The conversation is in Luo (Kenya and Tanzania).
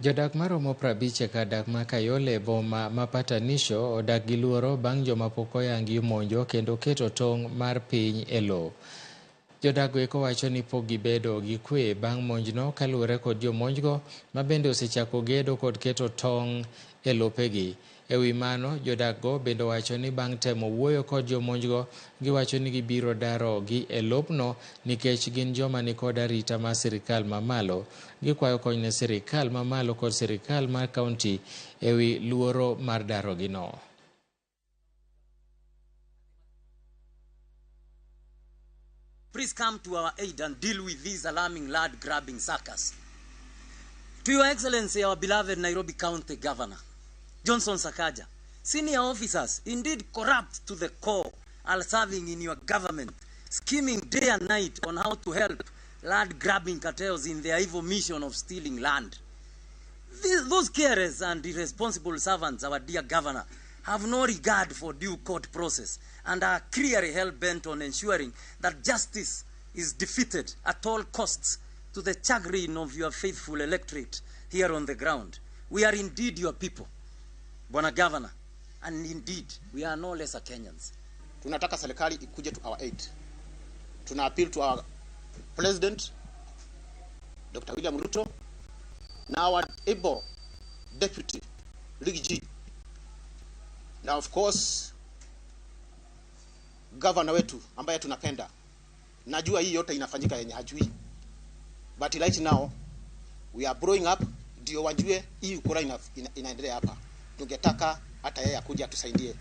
Jodak maromo 50 e kar dak ma Kayole e boma ma Patanisho odak gi luoro bang' joma pok oyangi monjo kendo keto tong' mar piny e lowo. Jodak go eko wacho ni pok gibedo gi kwe bang' monjno kaluwore kod jomonjgo ma bende osechako gedo kod keto tong' e lopegi. E wi mano, jodak go bende owacho ni bang' temo wuoyo kod jomonjgo, giwacho ni gibiro daro gi e lopno nikech gin joma nikod arita mar sirikal mamalo. Gikwayo kony ne sirikal mamalo kod sirikal mar kaunti e wi luoro mar darogino. Please come to our aid and deal with these alarming land-grabbing suckers. To Your Excellency, our beloved Nairobi County Governor, Johnson Sakaja, senior officers, indeed corrupt to the core, are serving in your government, scheming day and night on how to help land-grabbing cartels in their evil mission of stealing land. Those careless and irresponsible servants, our dear governor, have no regard for due court process and are clearly hell-bent on ensuring that justice is defeated at all costs to the chagrin of your faithful electorate here on the ground. We are indeed your people, Bwana Governor, and indeed we are no lesser Kenyans. Tunataka serikali ikuje to our aid. Tuna appeal to our President, Dr. William Ruto, na our able deputy, Riggy G. Na of course, governor wetu ambaye tunapenda. Najua hii yote inafanyika yenye hajui. But right now, we are blowing up, ndio wajue hii ukora inaendelea hapa. Tungetaka hata yeye akuje atusaidie.